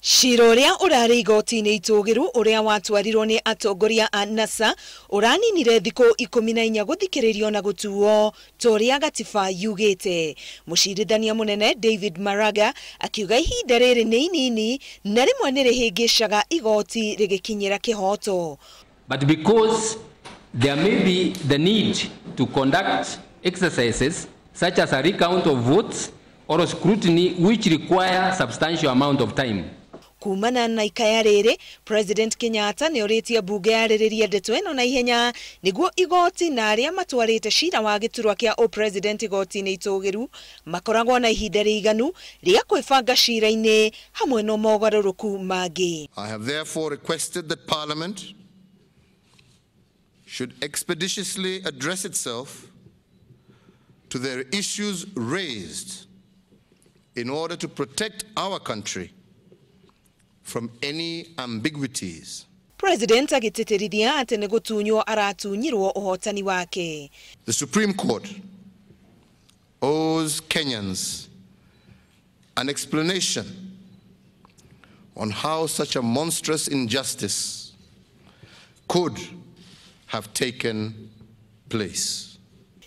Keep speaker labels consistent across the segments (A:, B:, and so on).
A: Cira ũrĩa ũrarĩ igoti-inĩ itũgĩru ũrĩa watwarirwo nĩ atongoria a NASA ũraninire thikũ 14 gũthikĩrĩrio na gũtuo ta ũrĩa gatiba yugĩte. Mũcirithania mũnene David Maraga akiuga ihinda rĩrĩ nĩ inini na rĩmwe nĩ rĩhĩngĩcaga igoti rĩgĩkinyĩra kĩhoto.
B: But because there may be the need to conduct exercises such as a recount of votes or scrutiny which require substantial amount of time.
A: Kumana na ikaya rĩrĩ, President Kenyatta nĩ orĩtie mbunge yarĩrĩrie ndeto ĩno na ihenya nĩguo igoti na arĩa matwarĩte cira wa gĩturwa kĩa ũpresident igoti-inĩ itũgĩru makoragwo na ihinda rĩiganu rĩa kwĩbanga cira-inĩ hamwe na mogarũrũku mangĩ.
C: I have therefore requested that Parliament should expeditiously address itself to their issues raised in order to protect our country from any ambiguities.
A: President agĩtĩtĩrithia atĩ nĩ gũtunywo aratunyirwo ũhotani wake.
C: The Supreme Court owes Kenyans an explanation on how such a monstrous injustice could have taken place.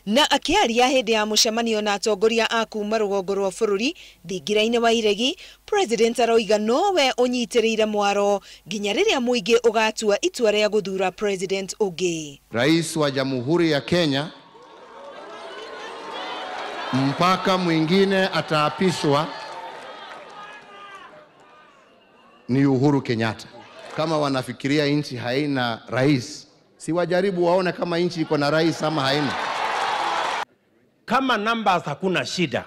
A: Na akĩaria hĩndĩ ya mũcemanio na atongoria a kuma rũgongo rwa bũrũri thingira-inĩ wa Iregi, President aroiga nowe ũnyitĩrĩire mwaro nginya rĩrĩa mũingĩ ũgatua itua rĩa gũthura president ũngĩ.
C: Rais wa Jamhuri ya Kenya mpaka mwingine ataapishwa ni Uhuru Kenyatta. Kama wanafikiria nchi haina rais, si wajaribu waone kama nchi iko na rais ama haina.
D: Kama numbers hakuna shida,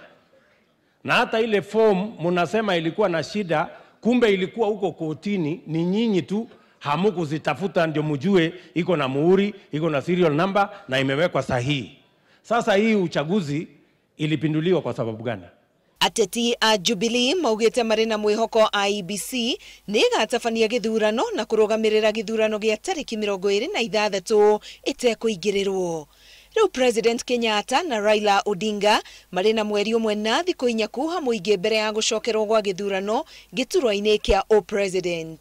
D: na hata ile form mnasema ilikuwa na shida, kumbe ilikuwa huko kotini, ni nyinyi tu hamukuzitafuta ndio mjue iko na muhuri, iko na serial number na imewekwa sahihi. Sasa hii uchaguzi ilipinduliwa kwa sababu gani?
A: Ateti a Jubilee maugĩte marĩ na mwĩhoko IEBC nĩ ĩgatabania gĩthurano na kũrũgamĩrĩra gĩthurano gĩa tarĩki 26 ĩtekũingĩrĩrwo. Rĩu President Kenyatta na Raila Odinga marĩ na mweri ũmwe na thikũ inya kuha mũingĩ mbere ya gũcokerwo gwa gĩthurano gĩturwa-inĩ kĩa ũpresident.